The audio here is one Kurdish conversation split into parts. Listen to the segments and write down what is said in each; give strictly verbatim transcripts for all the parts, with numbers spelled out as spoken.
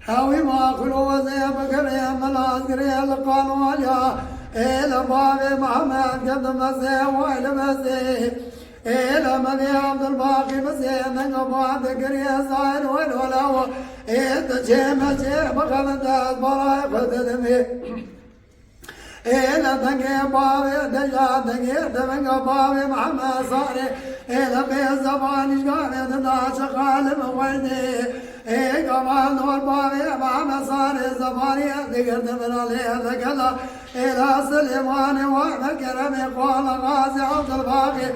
Hewî ma xulozê bikirê, min az girê li qanwaliya. Ê li bavê Mehmed girdi mezê, way li mezê. Ê li mezê Abdulbaqî mezê, ninga ba digirê zahir welo lewo. Ê diçê mecê bixebin dest baray xwe didimê. Ê li dengê bavê deja dengê devinga bavê Mehmed Sarê. Ê li bê zebanî ji gavê dida çi xalim xwendê. Ê gava nor bavê Mehmed Sarê zebanî digirdi vira lê digela. Ê la Silêmanê wa me keremê xwe la Xazê Abdulbaqî.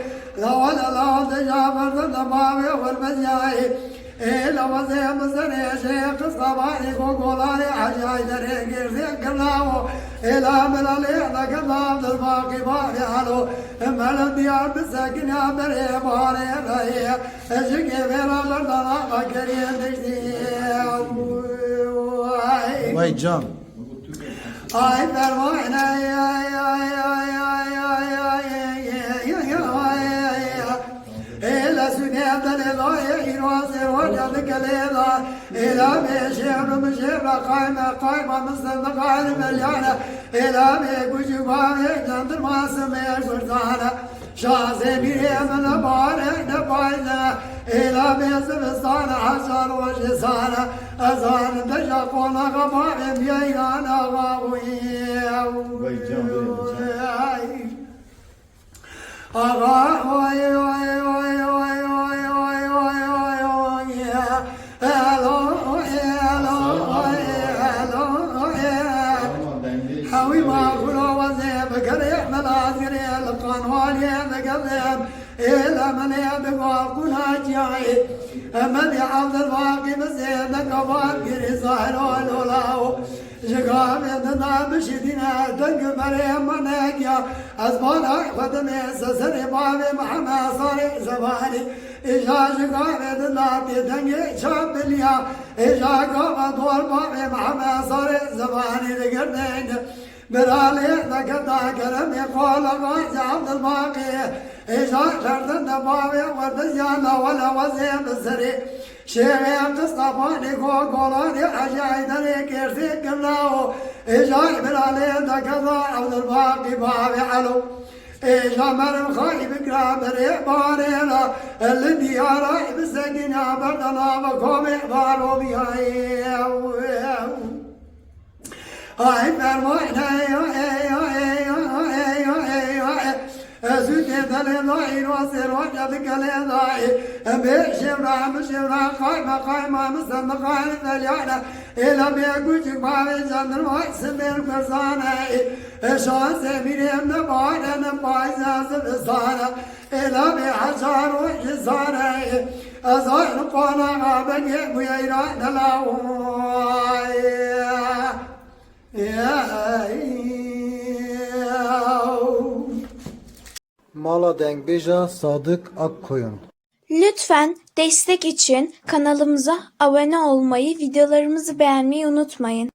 La wele la deja berdin de bavê xurmeziyayê. Ê la wezê mizerê jê qisqa barê go golarê Hecî Heyderê girdê kirnawo. Ê la milalê la gela Abdulbaqî barê alo. Merdim diyar bisekine berê barê reyê. Ji kê vêra berdana la kerê diştî. Vay can. Ay fermane ay ay ay ay ay ay ay ay ay ay ay. Ê la sune delê la ê îro zêro ya dikelê la. Ê la bê şêr mi şêr la qayme qayma mizden de qayme melyane. Ê la bê gucu bavê cendirma sime gurzane. Şazê mîrê min ne bare ne payne. Ê la bê zivistan hezar rojê sare. Ez an deja qonaxa bavê miyeyran axa wî. Vay can, vay can. Axa, oy, oy, oy. Elo, elo, elo, elo. Hewî ma xula wezê bikirê, melazirê li qanwaliyê digezê. Ê la menê digo qûna çiyayê. Emedê Abdulbaqî bizê dekavan girê zahiro lolawo. Ji gavê dina bişidîne deng berê me negiya. Ez bala xwe dimê seserê bavê Mihemed Sarê Zebanî. Îja ji gavê dina tê dengê çapiliya. Îja gava dor bavê Mihemed Sarê Zebanî digirdin. Biralê neketa keremê xwe li Xazê Abdulbaqî. Êja xerdin de bavê werdiziya lawela wezê bi serê. Şêxê Qistafanê go golanê Hecî Heyderê kêrsê kirnawo. Êja biralê neketa Abdulbaqî bavê Elo. Êja merim xayî bikira berê barê ra. Li diyara bi sekîna berdana bi komê baromiyayê. Ay fermayne ya, ey ya, ey ya, ey ya, ey ya, ey. Zûtê delê dayî, rosê roja dikelê dayî. Bê şevra, bi şevra, qayma, qayma, misan diqayî velyane. Êla bê gucik bavê jandirma, sibêr kurzane. Şansê mîrê ne bahare, ne payîze, zivistane. Êla bê hezar rojî zane. Ez ay li qanaxa bengê bûyeyra nelawo. Mala dengbêja Sadık Akkoyun. Lütfen destek için kanalımıza abone olmayı, videolarımızı beğenmeyi unutmayın.